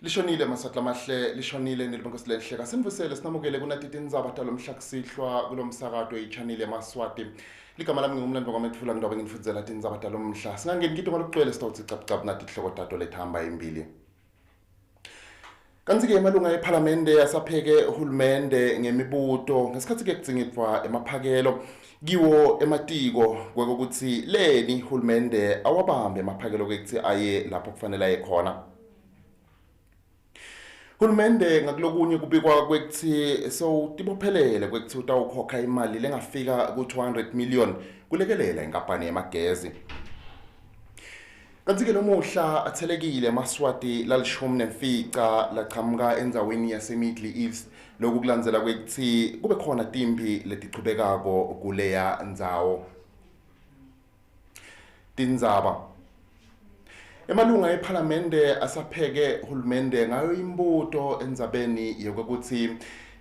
Lishonile maswati lamahle, lishonile nelibonkosi lenhle. Kasimvusele sinamukele kunati tindzaba talomhla kusihlwa kulomsakato ichanile Maswati. Ligama lami ngingumlando kwaMetfula ngidobe nginifundzela tindzaba talomhla. Singangeni kito ngalokugcwele sitawutsi cabucabu nati tihloko tato letihamba embili. Kantsi-ke emalunga ephalamende asapheke hulumende ngemibuto ngesikhatsi-ke kudzingidvwa emaphakelo kiwo ematiko kwekutsi leni hulumende awabambe emaphakelo kwekutsi aye lapho kufanele aye khona. Hulumende ngakulokunye kubikwa kwekutsi sewutibophelele kwekutsi utawukhokha imali lengafika ku-200 million kulekelela inkampani yemagezi. Kantsi-ke lomuhla athelekile emaSwati lalishumi nemfica lachamuka endzaweni yase-Middle East. Loku kulandzela kwekutsi kube khona timphi letichubekako kuleya ndzawo. Tindzaba. Emalunga ephalamende asapheke hulumende ngayo imibuto endzabeni yokwekutsi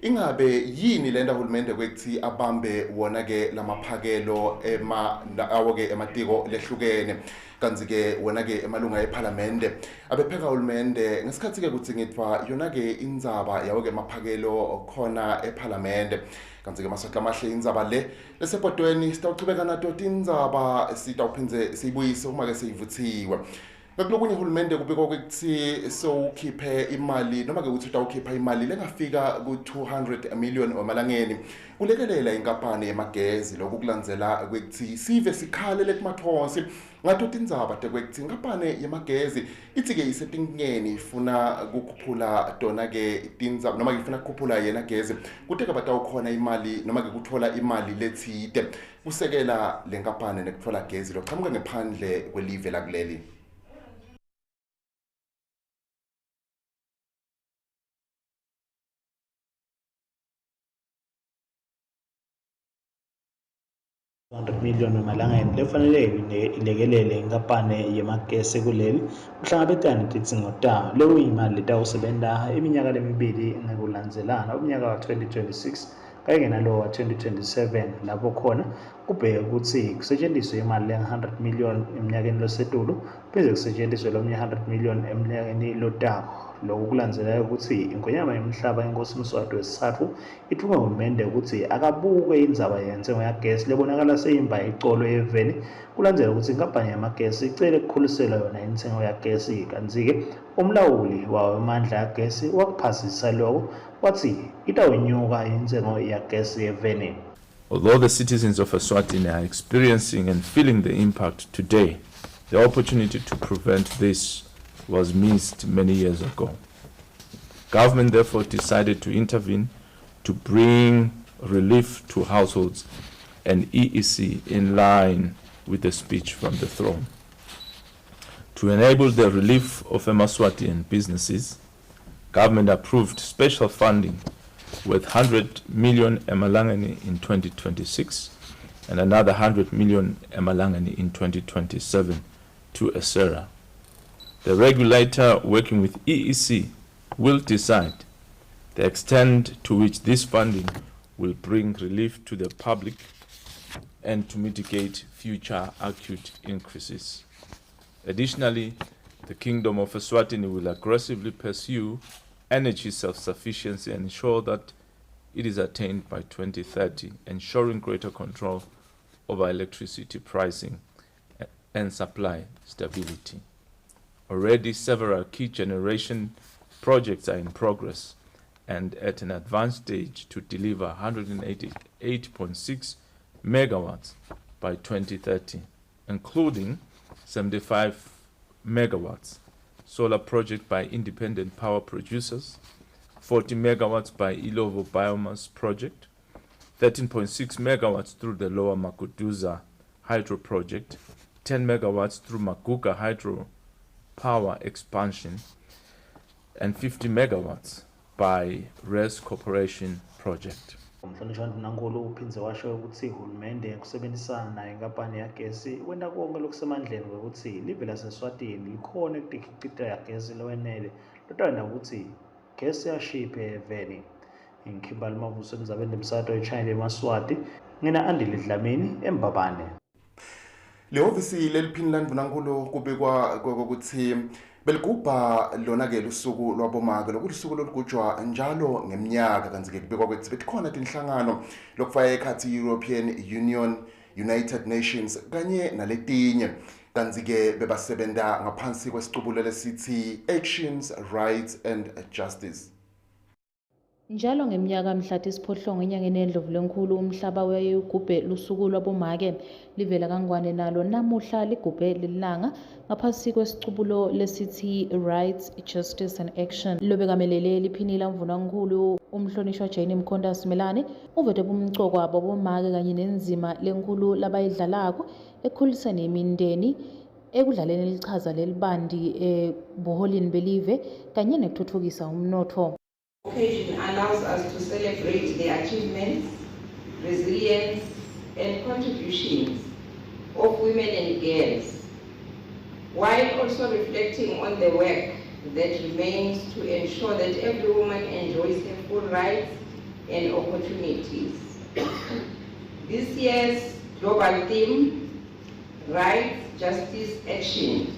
ingabe yini lenta hulumende kwekutsi abambe wona ke lamaphakelo ema awo ke ematiko lehlukene. Kantsi-ke wona-ke emalunga ephalamende abepheka hulumende ngesikhatsi-ke kudzingidvwa yona-ke indzaba yawo-ke emaphakelo khona ephalamende. Kantsi-ke Maswati lamahle indzaba le lesepotweni sitawuchubeka nato tindzaba sitawuphindze siyibuyise uma-ke seyivutsiwe. Ngakulokunye hulumende kubikwa kwekutsi sewukhiphe imali noma-ke kutsi utawukhipha imali lengafika ku-200 million emalangeni kulekelela inkampani yemagezi. Lokhu kulandzela kwekutsi sive sikhalele kumathonsi ngato tindzaba tekwekutsi inkampani yemagezi itsi-ke isetinkingeni ifuna kukhuphula tona-ke tindzaba noma-ke ifuna kukhuphula yena gezi kute-ke batawukhona imali noma-ke kutfola imali letsite kusekela le nkampani nekutfola gezi lochamuka ngephandle kwelive lakuleli. 100 million emalangeni lefanele ilekelele inkampani yemagesi kuleli kuhlangabetana netidzingo tayo. Lekuyimali letawusebenta iminyaka lemibili ngekulandzelana, umnyaka wa-2026 kanye nalowo wa-2027, lapho khona kubheke kutsi kusetjentiswe imali lengu-100 million eminyakeni losetulu phindze kusetjentiswe lomunye 100 million eminyakeni lotako. Loku kulandzela kutsi iNgwenyama yemhlaba Inkosi Mswati wesitsatfu itfume hulumende kutsi akabuke indzaba yentsengo yagesi lebonakala seyimba icolo eveni, kulandzela kutsi inkampani yamagesi icele kukhuliselwa yona intsengo yagesi. Kantsi-ke umlawuli wawo emandla agesi wakuphasisa loko watsi itawunyuka intsengo yagesi eveni. Although the citizens of Eswatini are experiencing and feeling the impact today, the opportunity to prevent this was missed many years ago. Government therefore decided to intervene to bring relief to households and EEC in line with the speech from the throne. To enable the relief of Emaswati and businesses, government approved special funding worth 100 million emalangeni in 2026 and another 100 million emalangeni in 2027 to Esera. The regulator working with EEC will decide the extent to which this funding will bring relief to the public and to mitigate future acute increases. Additionally, the Kingdom of Eswatini will aggressively pursue energy self-sufficiency and ensure that it is attained by 2030, ensuring greater control over electricity pricing and supply stability. Already, several key generation projects are in progress and at an advanced stage to deliver 188.6 megawatts by 2030, including 75 megawatts solar project by independent power producers, 40 megawatts by Ilovo Biomass project, 13.6 megawatts through the Lower Makutuza Hydro project, 10 megawatts through Maguga Hydro Power expansion, and 50 megawatts by Res Corporation project. Umhlonishwa Ndvunankhulu uphindze washo ukuthi hulumende ngekusebenzisana nayo inkampani yagesi wenta konke lokusemandleni kwekutsi live laseSwatini likhone kutikhicitela gesi lowenele lotawenta kutsi gesi ashiphe eveni. Ngikhimba Mavuso emzabeni lemsakato we-Channel yeMaswati, ngina Andile Dlamini eMbabane. Lihhovisi leliphini landvunankhulu kubikwa kwekutsi Beligubha lona-ke lusuku lwabomake lokulusuku lolugujwa njalo ngemnyaka kantsi-ke kubikwa kwekutsi betikhona tinhlangano lokufaka ekhatsi European Union, United Nations kanye naletinye kantsi-ke bebasebenta ngaphansi kwesicubulo lesitsi Actions, Rights and Justice. Njalo ngemnyaka mhla tisiphohlongo enyangeni yeNdlovulenkulu umhlaba uyaye ugubhe lusuku lwabomake. Live lakaNgwane nalo namuhla ligubhe lelilanga ngaphasi kwesicubulo lesitsi Rights, Justice and Action. Lobekamelele liphini lamvunankhulu umhlonishwa Jane Mkhonta Simelane uvete bumcokwa babomake kanye nendzima lenkhulu labayidlalako ekukhuliseni imindeni ekudlaleni lichaza lelibanti ebuholini belive kanye nekutfutfukisa umnotfo. Occasion allows us to celebrate the achievements, resilience, and contributions of women and girls, while also reflecting on the work that remains to ensure that every woman enjoys her full rights and opportunities. This year's global theme, Rights, Justice, Action,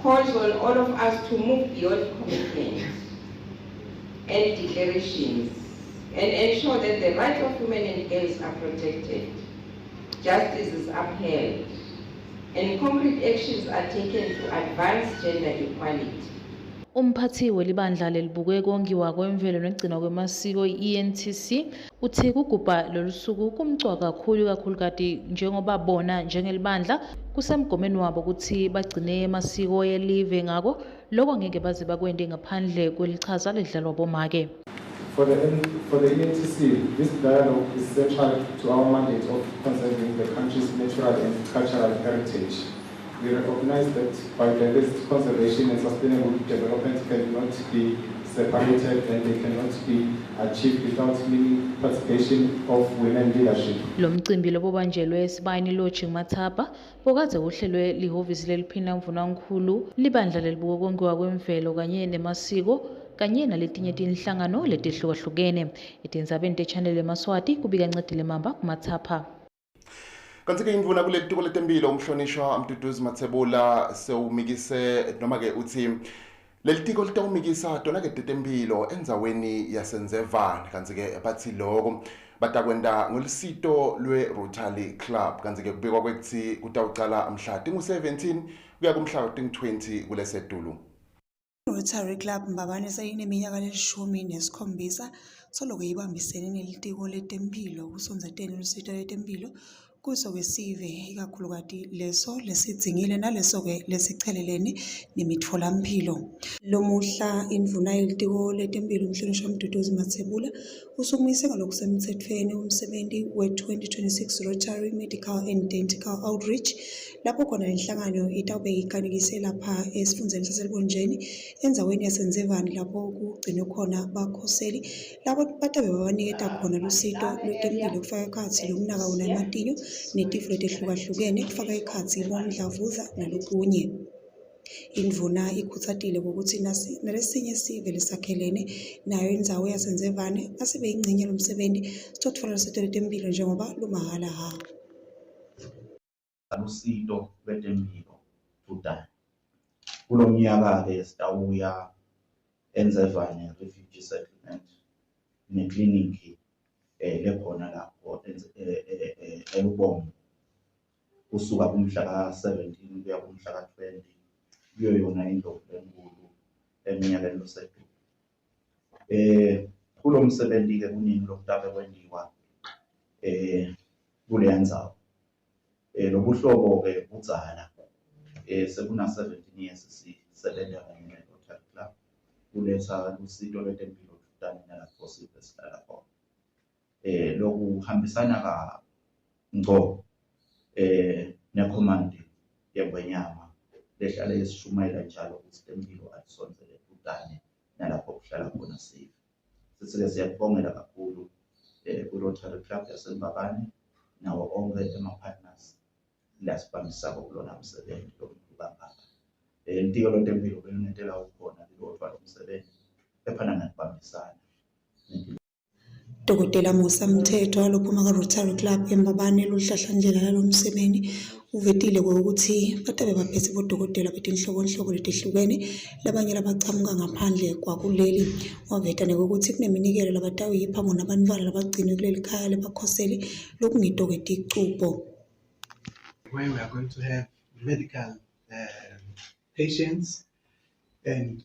calls on all of us to move beyond commitment and declarations and ensure that the rights of women and girls are protected, justice is upheld, and concrete actions are taken to advance gender equality. Umphathi welibandla lelibuke kongiwa kwemvelo nekugcinwa kwemasiko i-ENTC uthi kugubha lolu suku kumcoka kakhulu ikakhulukati njengoba bona njengelibandla kusemgomeni wabo kutsi bagcine emasiko elive ngako loko ngeke baze bakwente ngaphandle kwelichaza ledlalwa bomake. For the ENTC, this dialogue is central to our mandate of conserving the country's natural and cultural heritage. We recognize that biodiversity conservation and sustainable development cannot be separated and they cannot be achieved without meaningful participation of women leadership. Lo mcimbi lobubanjelwe eSibayeni Lodge Matsapha bokadze kuhlelwe lihhovisi leliphini lamvunankhulu libandla lelibuke kongiwa kwemvelo kanye nemasiko kanye naletinye tinhlangano letehlukahlukene. Etindzabeni te-Channel Emaswati kubika Ncedile Mamba kuMatsapha. Kanti-ke indvuna kuleli tiko letemphilo umhlonishwa Mduduzi Mathebula sewumikise noma-ke utsi leli tiko litawumikisa tona-ke tetemphilo endzaweni yaseNdzevane kantsi-ke batsi loko batakwenta ngelusito lwe-Rotary Club kantsi-ke kubikwa kwekutsi kutawucala mhla tingu-17 kuya kumhla tingu-20 kulesetulu. Rotary Club Mbabane seyineminyaka lelishumi nesikhombisa soloku ibambisene nelitiko letemphilo kusondzeteni lusito lwetemphilo kuso kwesive ikakhulukati leso lesidzingile naleso-ke lesichelelene nemitfolamphilo. Lomuhla indvuna yelitiko letemphilo umhlonishwa Mduduzi Mathebula usukumise ngalokusemtsetfweni umsebenti we-2026 Rotary Medical and Dental Outreach lapho khona lenhlangano itawube ikanikise lapha esifundzeni saseLubonjeni endzaweni yaseNdzevane lapho kugcinwe khona bakhoseli labo batabe babaniketa khona lusito lwetempilo kufaka ekhatsi lokunaka wona ematinyo netifo letehlukahlukene kufaka ekhatsi bomdlavuza nalokunye. Indvuna ikhutsatile ngokuthi nalesinye sive lesakhelene nayo indzawo yaseNdzevane asibe yingcenye lomsebenti sitotfola lusito lwetempilo njengoba lumahhala ha. Lusito lwetempilo dvutane. Kulo mnyaka-ke sitawuya eNdzevane Refugee Settlement neklinikhi lekhona lapho eLubombo kusuka kumhla ka-17 kuya kumhla ka-20 kuyo yona indlovu lenkulu eminyakeni losetulu. Kulo msebenzi-ke kuningi lokutabe kwentiwa kuleya ndzawo. Lobuhlobo-ke budzala sekuna 17 years sisebenza kanye ne-Rotary Club kuletha lusito lwetempilo dvutane nalapho sive sihlala khona. Lokuhambisana ka ngco nekhomandi yengwenyama lehlale isishumayela njalo ukuthi tempilo atisondzele dvutane nalapho kuhlala khona sive. Sithi-ke siyakubongela kakhulu kwi-Rotary Club yaseMbabane nawo onke ema-partners lasibambisako kulona msebenzi lomkhulu kangaka. Litiko lwetempilo belunentela ukhona lilodvwa lo msebenzi kepha nangekubambisana. Dr. Musa Mthethwa lophuma ka-Rotary Club eMbabane luhlahlandlela lalomsebenti. Uvetile kwekutsi batabe baphetse bodokotela betinhlobonhlobo letehlukene labanye labachamuka ngaphandle kwakuleli. Waveta nekwekutsi kuneminikelo labatawuyipha bona bantfwana labagcinwe kuleli khaya lebakhoseli lokungito-ke ticubho. Where we are going to have medical patients and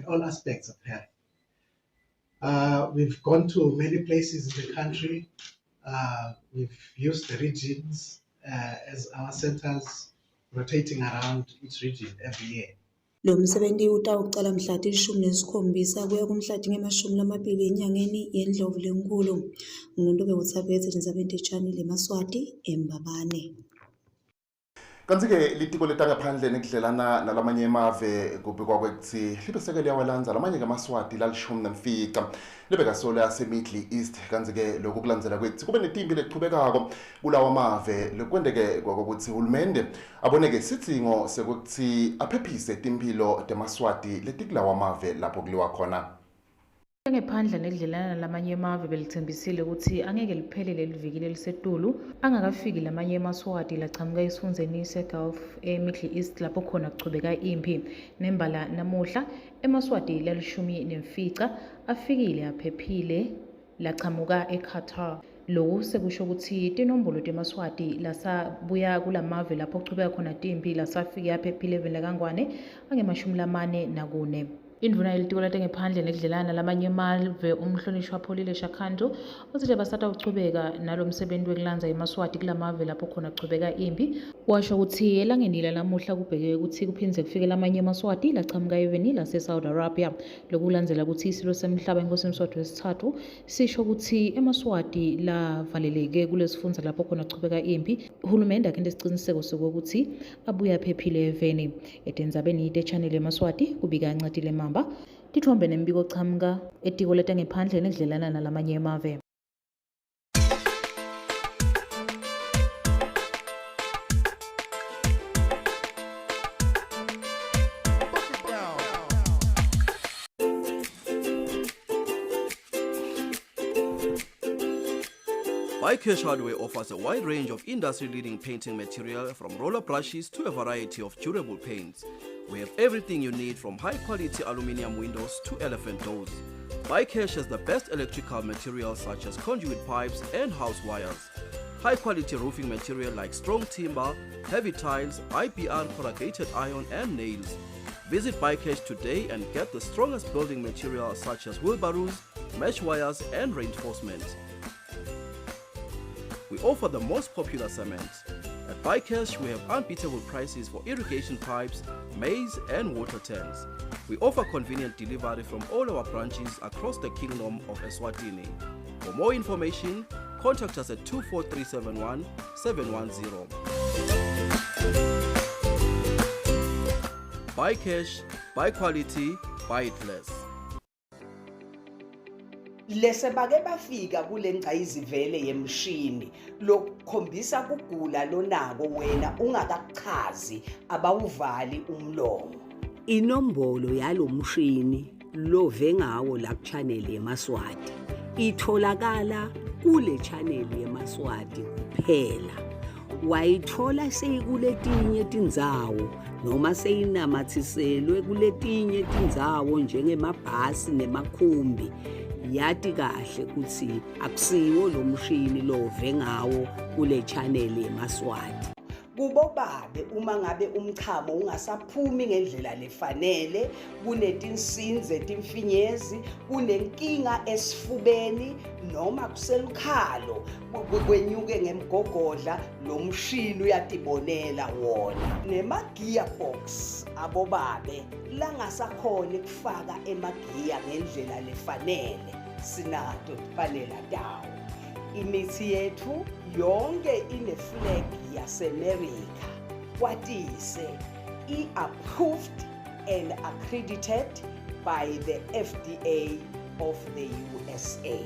all aspects of health. We've gone to many places in the country. We've used the regions as our centers, rotating around each region every year. Lo msebenti utawucala mhla ti-17 kuya kumhla tingemashumi lamabili enyangeni yeNdlovulenkulu. Ngumuntu Utsabetse tindzabeni tetshani leMaswati eMbabane. Kantsi-ke litiko letangaphandle nekudlelana nalamanye emave kubikwa kwekutsi libeseke liyawalandza lamanye-ke emaswati lalishumi nemfica lebekasolo yase-Middle East. Kantsi-ke lokhu kulandzela kwekutsi kube netimpi letichubekako kulawa mave, lokwenteke kwakutsi hulumende aboneke sidzingo sekutsi aphephise timphilo temaswati letikulawa mave lapho kuliwa khona. Ngephandle nekudlelana nalamanye emave belitsembisile kutsi angeke liphele leli viki lelisetulu angakafiki lamanye emaswati lachamuka esifundzeni seGulf eMiddle East lapho khona kuchubeka imphi. Nembala namuhla emaswati lalishumi nemfica afikile aphephile lachamuka eQatar. Loku sekusho kutsi tinombolo temaswati lasabuya kulamave lapho kuchubeka khona timphi lasafike aphephile eveni lakaNgwane angemashumi lamane nakune. Indvuna yelitiko latengephandle nekudlelana nalamanye emave umhlonishwa Pholile Shakantu utsite basatawuchubeka nalo msebenti wekulandza emaswati kulamave lapho khona kuchubeka imphi. Washo kutsi elangeni lanamuhla kubheke kutsi kuphindze kufike lamanye emaswati lachamuka eveni lase-Saudi Arabia, lokulandzela kutsi isilo semhlaba inkosi Mswati wesitsatfu sisho kutsi emaswati lavaleleke kulesifundza lapho khona kuchubeka imphi hulumende akente siciniseko sokuthi abuye aphephile eveni. Etindzabeni te-channel emaswati kubika Ncatile Mamba, titfombe nembiko chamuka etiko letangephandle nekudlelana nalamanye emave. Bycash Hardware offers a wide range of industry-leading painting material, from roller brushes to a variety of durable paints. We have everything you need, from high-quality aluminium windows to elephant doors. Bycash has the best electrical materials such as conduit pipes and house wires. High-quality roofing material like strong timber, heavy tiles, IBR corrugated iron and nails. Visit Bycash today and get the strongest building material such as wheelbarrows, mesh wires and reinforcement. We offer the most popular cement. At Bycash, we have unbeatable prices for irrigation pipes, maize and water tanks. We offer convenient delivery from all our branches across the Kingdom of Eswatini. For more information, contact us at 24371 710. Buy cash, buy quality, buy it less. Lese bake bafika kule ngcayizivele yemshini lokukhombisa kugula lonako wena ungakakuchazi, abawuvali umlomo. Inombolo yalomshini love ngawo la ku-channel yeMaswati itholakala kule channel yeMaswati kuphela. Wayithola seyikuletinye tindzawo noma seyinamathiselwe kuletinye tindzawo njengemabhasi nemakhumbi, yati kahle kutsi akusiwo lo mshini love ngawo kule channel yeMaswati. Kubobabe, uma ngabe umchamo ungasaphumi ngendlela lefanele, kunetinsinze, timfinyezi, kunenkinga esifubeni noma kuselukhalo, kwenyuke ngemgogodla, lo mshini uyatibonela wona. Nema-gearbox abobabe langasakhoni kufaka emagiya ngendlela lefanele, sinato tipanela tawo. Imithi yethu yonke ine-flag yaseMerica, kwatise i-approved and accredited by the FDA of the USA.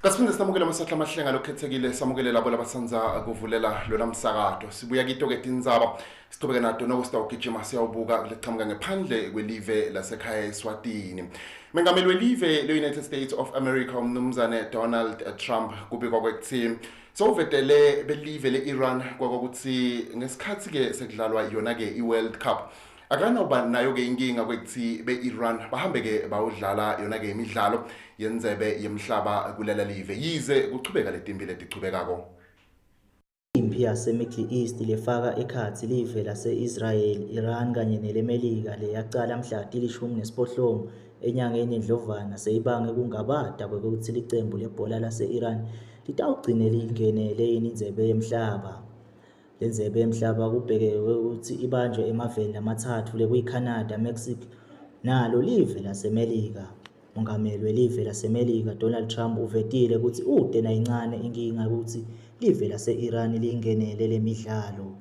Kasiphinde samukele amasatla amahlenga lokhethekile, samukele labo labasanza kuvulela lona msakato. Sibuya kito-ke tindzaba sichubeke nato noko sitawugijima siyawubuka leqhamuka ngephandle kwelive lasekhaya eSwatini. Mengameli welive le-United States of America umnumzane Donald Trump kubikwa kwekuthi sewuvetele belive le-Iran kwakokuthi ngesikhathi-ke sekudlalwa yona-ke i-World Cup akanawuba nayo-ke inkinga kwekuthi be-Iran bahambe-ke bawudlala yona-ke imidlalo yendzebe yemhlaba kulela live yize kuchubeka letimbi letichubekako. Imphi yaseMiddle East lefaka ekhatsi live lase-Israel, Iran kanye neleMelika leyacala mhla ti-18 enyangeni yeNdlovana seyibange kungabata kwekutsi licembu lebhola lase-Iran litawugcine liyingenele yini indzebe yemhlaba. Lendzebe yemhlaba kubhekeke kutsi ibanjwe emaveni lamatsatfu lekuyi-Canada, Mexico nalo live laseMelika. Mongameli welive laseMelika Donald Trump uvetile kutsi ute nayincane inkinga kutsi live lase-Iran liyingenele lemidlalo.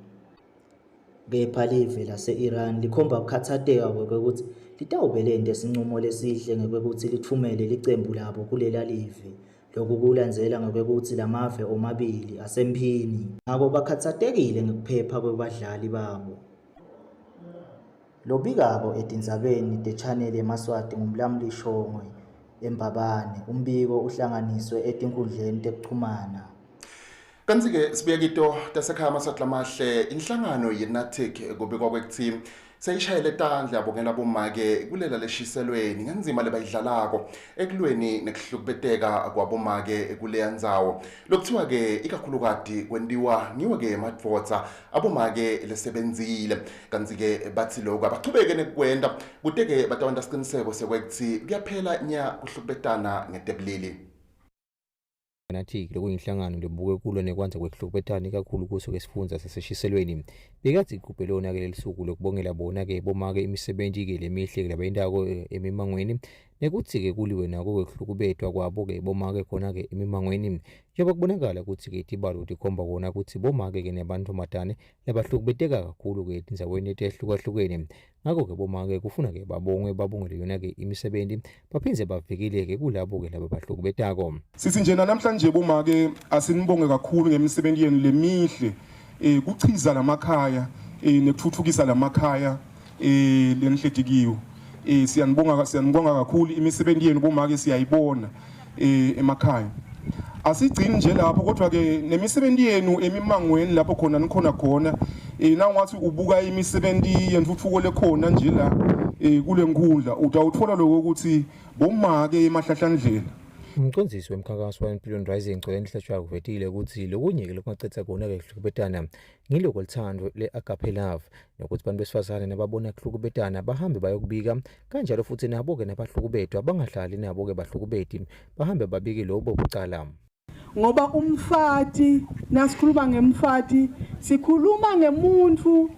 Kepha live lase-Iran likhomba kukhatsateka kwekutsi litawube lente sincumo lesihle ngekwekutsi litfumele licembu labo kulela live. Lokhu kulandzela ngekwekutsi lamave omabili asemphini. Ngako bakhatsatekile ngekuphepha kwebadlali babo. Lobikako etindzabeni te-channel yemaSwati nguMlamli Shongwe eMbabane. Umbiko uhlanganiswe etinkhundleni tekuchumana. Kantsi-ke sibuya kito tasekhaya amaswati lamahle, inhlangano yeNatic kubikwa kwekuthi seyishayele tandla yabongela bomake kulela leshiselweni ngendzima lebayidlalako ekulweni nekuhlukubeteka kwabomake kuleya ndzawo lokuthiwa-ke ikakhulukati kwentiwa ngiwo-ke emadvodza abomake lesebenzile. Kantsi-ke batsi lokhu abachubeke nekukwenta kute-ke batawenta siciniseko sekwekutsi kuyaphela nya kuhlukubetana ngetebulili. Nathi lokuyinhlangano lebuke kulwa nekwandza kwekuhlukubetana ikakhulu kuso ke sifundza saseshiselweni bekatsi igubhe lona ke lelisuku lokubongela bona ke bomake imisebenti ke lemihle ke labayentako emimangweni nekutsi ke kuliwe nako kwekuhlukubetwa kwabo ke bomake khona ke emimangweni njengoba kubonakala kutsi ke tibalo tikhomba kona kutsi bomake ke nebantfombatane labahlukubeteka kakhulu ke etindzaweni letehlukahlukene. Ngako-ke bomake kufuna-ke babongwe babongele yona-ke imisebenti baphindze bavikeleke kulabo-ke laba bahlukubetako. Sithi nje namhlanje bomake asinibonge kakhulu ngemisebenzi yenu lemihle kuchiza lamakhaya nekuthuthukisa lamakhaya lenihleti kiwo. Siyanibonga kakhulu imisebenzi yenu bomake, siyayibona emakhaya. Asigcini nje lapho kodwa ke nemisebenzi yenu emimangweni lapho khona nikhona khona nawungathi ubuka imisebenzi yentuthuko lekhona nje la kule nkundla utawuthola lokho ukuthi bomake emahlahlandlela. Umcondzisi wemkhankaso wa-Empilweni Rising Gcwele Hlatshwayo kuvetile ukuthi lokunye-ke lokungacedza kona-ke kuhlukubetana ngiloko luthando le-agape love nokuthi abantu besifazane nababona kuhlukubetana bahambe bayokubika kanjalo futhi nabo-ke nabahlukubetwa bangahlali nabo-ke bahlukubeti bahambe babike lobo bucala. Ngoba umfati, nasikhuluma ngemfati, sikhuluma ngemuntu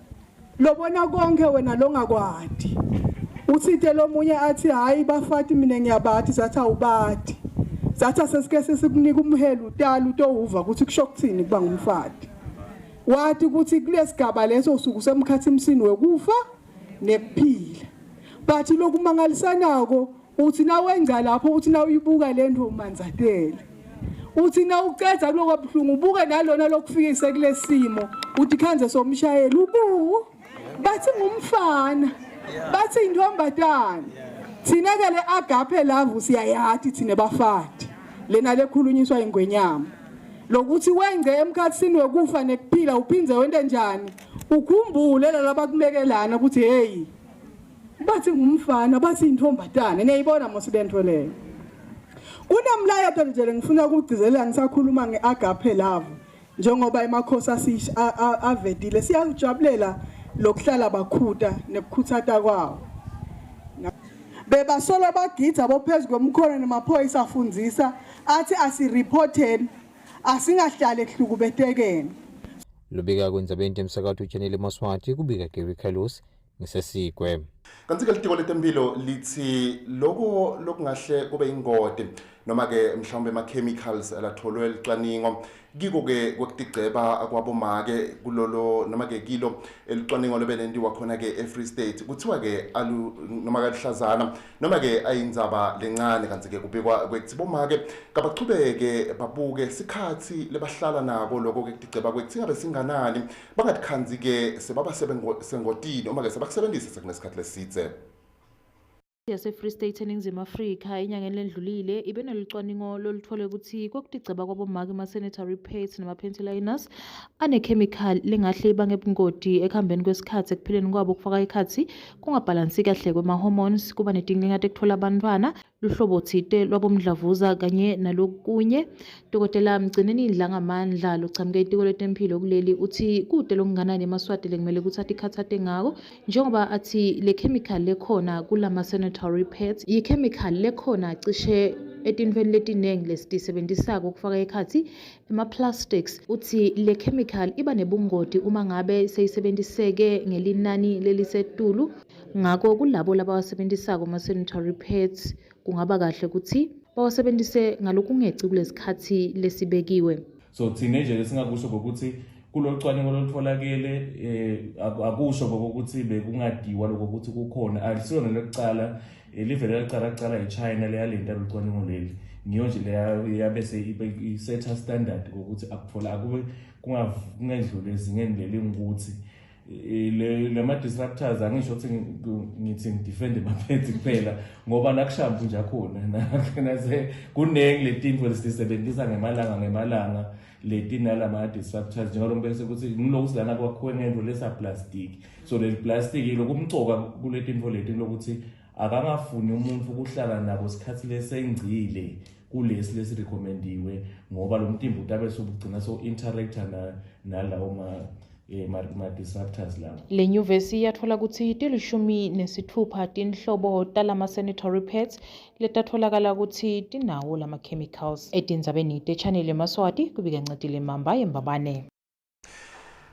lobona konke wena longakwati. Uthite lomunye athi hayi bafati mina ngiyabathi, sathi awubati. Sathi sesike sesikunika umhelo utala utowuva ukuthi kusho kuthini kuba ngumfati. Wathi ukuthi kulesigaba leso usuku usemkhathimsini wekufa nekuphila. But lokumangalisanako uthi nawenza lapho uthi nawuyibuka lento umanzatele. Uthi nawucedza kuloko buhlungu ubuke nalona lokufikise kulesimo uthi khanze somshayeli ubu bathi ngumfana bathi intombatana. Thina ke le agape love siyayathi thina bafati lena lekhulunyiswa ingwenyama lokuthi wengce emkhathini wekufa nekuphila uphindze wente njani ukhumbule lalabakumekelana ukuthi hey bathi ngumfana bathi intombatana. Niyayibona mos lento leyo. Kunemlayeto nje ngifuna ukugcizelela ngisakhuluma ngeagape love njengoba emakhosi avedile siyakujabulela lokuhlala bakhuta nekukhuthata kwawo. Bebasolo bagidza bophezulu kwemkhono nemaphoyisa afundzisa athi asireporteni asingahlali ekuhlukubetekeni. Lubika kwendzabeni temsakato uchannel Maswati kubika Gary Carlos ngisesigwe. Kanti-ke litiko letemphilo litsi loko lokungahle kube ingoti noma-ke mhlawumbe ema-chemicals latholwe licwaningo kiko-ke kwekutigceba kwabomake kulolo noma-ke kilo elicwaningo lobelentiwa khona-ke e-Free State kuthiwa-ke alu noma kaluhlazana noma-ke ayindzaba lencane. Kanti-ke kubikwa kwekuthi bomake kabachubeke babuke sikhatsi lebahlala nako loko-ke kutigceba kwekuthi ngabe singanani, bangatikhandzi-ke sebaba sengotini noma-ke sebakusebenzisa sekunesikhathi lesidze. Yase-Free State eNingizimu Afrika enyangeni lendlulile ibe nelucwaningo loluthole kutsi kwekutigceba kwabomake ma-sanitary pads nema-panty liners anekhemikhali lengahle ibange bungoti ekuhambeni kwesikhatsi ekuphileni kwabo, kufaka ekhatsi kungabhalansi kahle kwema-hormones, kuba netinkinga tekutfola bantfwana, luhlobo tsite lwabomdlavuza kanye nalokunye. Dokotela Mgcineni Dlangamandla lochamuka etiko letemphilo kuleli utsi kute lokunganani emaSwati lekumele kutsi atikhatsate ngako, njengoba athi le chemical lekhona kulama sanitary pads yi-chemical lekhona cishe etintfweni letiningi lesitisebentisako, kufaka ekhatsi ema-plastics. Utsi le chemical iba nebungoti uma ngabe seyisebentiseke ngelinani lelisetulu, ngako kulabo labawasebentisako ama-sanitary pads kungaba kahle kutsi bawasebentise ngalokungeci kulesikhatsi lesibekiwe. So thina nje lesingakusho ngokuthi kulolu cwaningo olutholakele akusho ngokuthi bekungadiwa lokho ukuthi kukhona, alisiyona lokucala. Livele lacala kucala iChina leyalenta lolu leli, ngiyo nje leya bese isetha standard ngokuthi akuthola akube kungendluli ezingeni leli ngikuthi lama disruptors. Angisho ukuthi ngithi ngidefend ama-pads kuphela, ngoba nakushampoo nje akhona, nase kuningi letinto lesisebenzisa ngemalanga ngemalanga letinalama disruptors, njengaloko bese kuthi ngilokuthi lana kwakhiwe ngento lesa plastic. So leli plastic lokumcoka kule tinto leti lokuthi akangafuni umuntu ukuhlala nabo isikhathi lesengcile kulesi lesirecommendiwe, ngoba lo mtimba utabe sobugcina so interacta nalawo ma disruptors lawo. Le nyuvesi yatfola kutsi 16 tinhlobo talama-sanitary pads letatfolakala kutsi tinawo lama-chemicals. Etindzabeni te-Channel yemaSwati, kubika Ncedile Mamba eMbabane.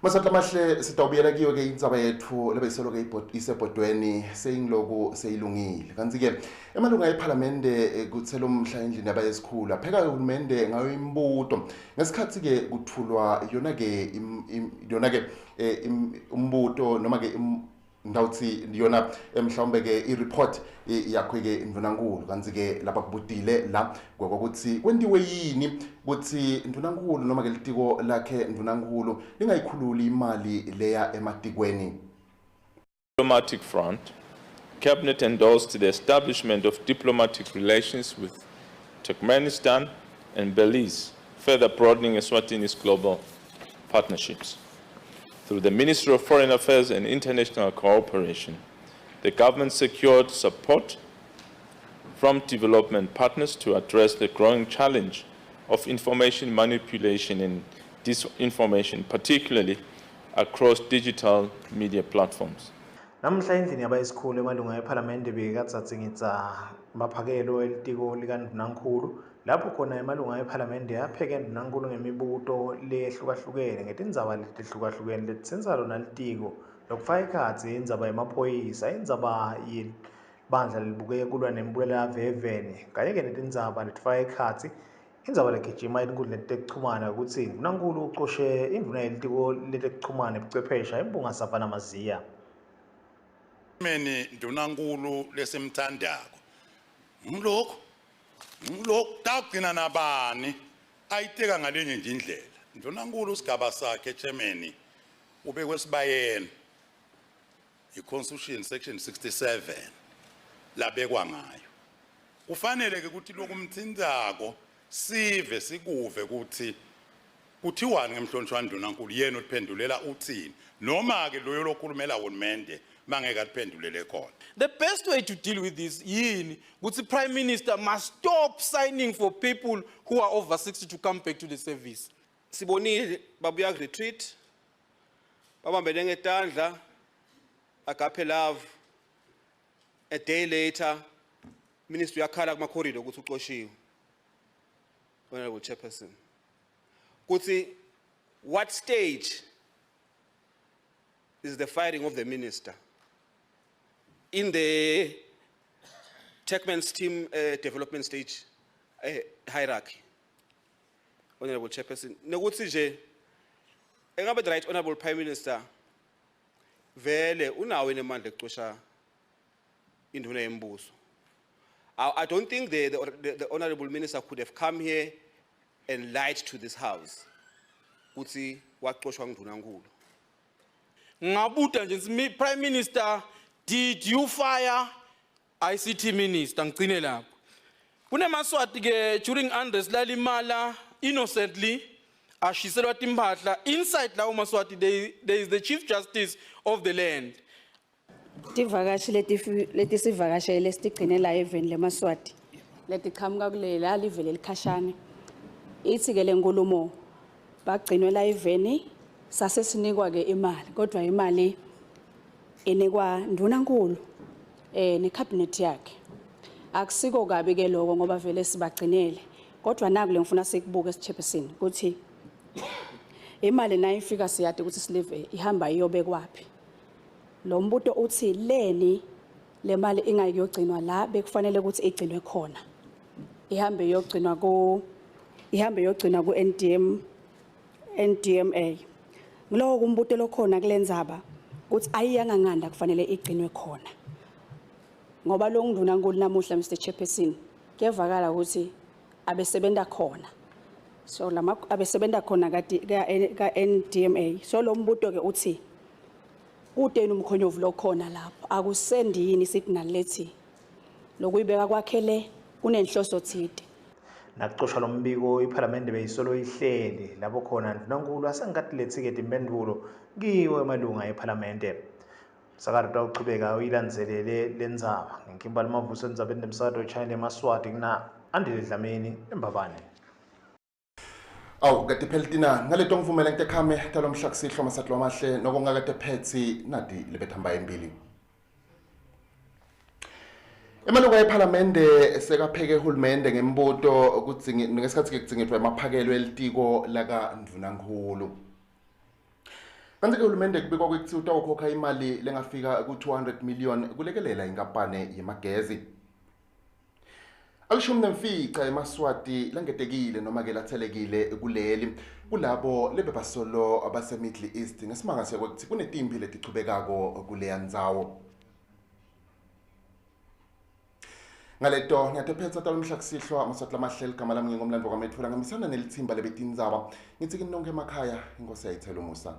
Maswati lamahle, sitawubuyela kiyo-ke indzaba yetfu lebeyisolo-ke isebhodweni, seyingiloku seyilungile. Kantsi-ke emalunga ephalamende kutsela umhla endlini yabayesikhulu apheka uhulumende ngayo imibuto ngesikhatsi-ke kutfulwa yona-ke yona-ke umbuto noma-ke ngitawutsi yona mhlawumbe-ke i-report yakho-ke Ndvunankulu. Kantsi-ke lapha kubutile la kwekutsi kwentiwe yini kutsi Ndvunankulu noma-ke litiko lakhe Ndvunankulu lingayikhululi imali leya ematikweni. Diplomatic front, Cabinet endorsed the establishment of diplomatic relations with Turkmenistan and Belize, further broadening Eswatini's global partnerships. Through the Ministry of Foreign Affairs and International Cooperation, the government secured support from development partners to address the growing challenge of information manipulation and disinformation, particularly across digital media platforms. Namuhla endlini yabayisikhulu emalunga ephalamende bekadzadzingidza maphakelo elitiko likaNdvunankhulu, lapho khona emalunga ephalamende apheke Ndvunankhulu ngemibuto leyehlukahlukene ngetindzaba letehlukahlukene letitsintsa lona litiko, lokufaka ekhatsi indzaba yemaphoyisa, indzaba yebandla lelibuke kulwa nembulalave eveni, kanye-ke netindzaba letifaka ekhatsi indzaba legijima etinkundleni tekuchumana kutsi Ndvunankhulu ucoshe indvuna yelitiko letekuchumana nebuchwephesha Impunga Savannah Maziya. Meni Ndunankulu lesimthandako, ngilokhu ngilokhu tawugcina nabani ayiteka ngalenye nje indlela. Ndunankulu sigaba sakhe, chairman, ubekwe esibayeni i-constitution section 67 labekwa ngayo. Kufanele ke ukuthi lokumthintsako sive sikuve ukuthi kuthiwani ngemhlonishwa Ndunankulu, yena utiphendulela uthini, noma ke loyo lokhulumela hulumende mangeke atiphendulele khona. The best way to deal with this yini ukuthi prime minister must stop signing for people who are over 60 to come back to the service. Sibonile babuya ku-retreat babambene ngetandla, agape love. A day later, minister uyakhala kuma-corridor ukuthi uxoshiwe. Honorable Chairperson, kuthi what stage is the firing of the minister? In the Turkmen's team development stage hierarchy. Honorable Chairperson, nokuthi nje engabe the right honorable Prime Minister vele unawo enemandla ekucosha induna yembuso. I don't think the honorable minister could have come here and lied to this house kutsi wacoshwa nguNdunankulu. Ngabuta nje ngithi, Prime Minister, did you fire ICT minister? Ngigcine lapho. Kunemaswati ke during unrest lalimala innocently, ashiselwa timphahla. Inside lawo maswati there is the Chief Justice of the land. Tivakashi letisivakashele sitigcine la eveni lemaswati letiqhamuka kulela livele likhashane, ithi ke lenkulumo bagcinwe la eveni, sase sinikwa ke imali, kodwa imali inikwa ndunankulu necabinet yakhe. Akusiko kabi ke lokho ngoba vele sibagcinele, kodwa naku le ngifuna sikubuke sichairperson ukuthi imali nayifika siyade ukuthi silive ihamba iyobekwaphi. Lo mbuto uthi leni le mali ingayiyogcinwa la bekufanele ukuthi igcinwe khona, ihambe iyogcinwa ku NDM NDMA. Ngiloko kumbuto lokhona kulendzaba ukuthi ayiyanga nganda kufanele igcinwe khona, ngoba lo ndunankulu namuhla, Mr Chairperson, kuyevakala ukuthi abesebenta khona, so lama abesebenta khona kati ka NDMA. So lo mbuto ke uthi kude yini umkhonyovu lokhona lapho? Akusendi yini signal lethi lokuyibeka kwakhe le kunenhloso thide? Nakucoshwa lo mbiko, iphalamende beyisolo ihleli lapho khona Ndunankulu asengikatiletsi-ke timphendvulo kiwo emalunga ephalamende. Umsakato utawuchubeka uyilandzelele lendzaba. Ngenkimba limavuso endzabeni nemsakato wechannel yemaswati, kuna Andile Dlamini, eMbabane. Awu kati phela tina ngaleto ngivumela ngitekhame talomhla kusihlwa masatlo amahle nokungakade phetsi nadi lebethamba embili. Emalunga ephalamende sekapheke uhulumende ngembuto kudzingi ngesikhathi ke kudzingidwa emaphakelo elitiko laka Ndvunankhulu. Kanti ke uhulumende kubikwa kwekuthi utawukhokha imali lengafika ku-200 million kulekelela inkampani yemagezi. 15 emaswati langetekile noma ke lathelekile kuleli kulabo lebebasolo abase-Middle East ngesimanga sekuthi kunetimpi letichubekako kuleya ndzawo. Ngaleto ngiyatephetsa talomhla kusihlwa maswati lamahle, ligama lami ngingomlando kwamethula ngamisana nelithimba lebetindzaba, ngithi kini nonke emakhaya, inkosi yayithela umusa.